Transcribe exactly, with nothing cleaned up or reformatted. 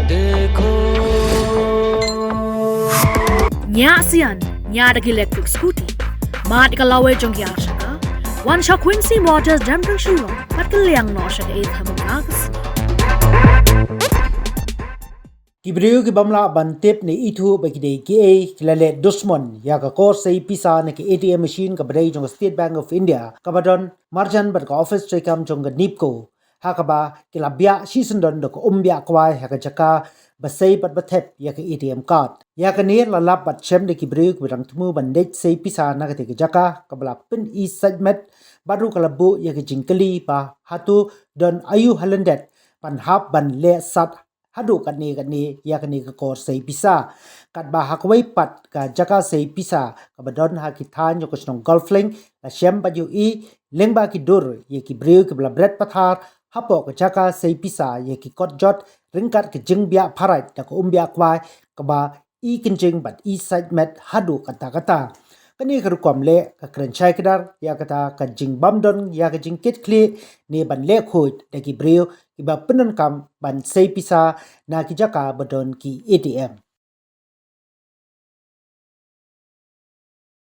Nya sian, nya da ki electric scooty. Mat ka lawei jong ki arshaka. Wan sha Quincy Motors Downtown Shillong. Pat ka liang noh sha ka eighth Hamilton August. Ki briew ki bym lah ban tip ne ithuh ba ki dei kiei ki la leh dusmon ïa ka kor sei pisa na ka A T M machine kaba dei jong ka State Bank of India, kaba don marjan bad ka office treikam jong ka NEEPCO. Ha kaba ki la biah shisyndon da ka um biah kwai ha ka jaka ba sei bad ba thep ïa ka A T M card. Ïa kane la lap bad shem da ki briew kiba dang thmu ban leit sei pisa na katei ka jaka, kaba la pyni sait met bad ruh ka la buh ïa ka jingkylli ba hato don aïu ha lyndet ban hap ban leh sat haduh katne katne ïa kane ka kor sei pisa. Katba ha kawei pat ka jaka sei pisa kaba don ha ki thaiñ jong ka shnong Golf Link, la shem bad ïohi lyngba ki dur ïa ki briew kiba la bret pathar hapoh ka jaka sei pisa ïa ki kot jot ryngkat ka jingbiah pharaj da ka um biah kwai, kaba i kynjing bad i sait met haduh katta katta. Kane ka rukom leh ka kren shai kdar ïa kata ka jingbym don ïa ka jingkit khlieh ne ban leh khuid da ki briew kiba pyndonkam ban sei pisa na ki jaka ba don ki A T M.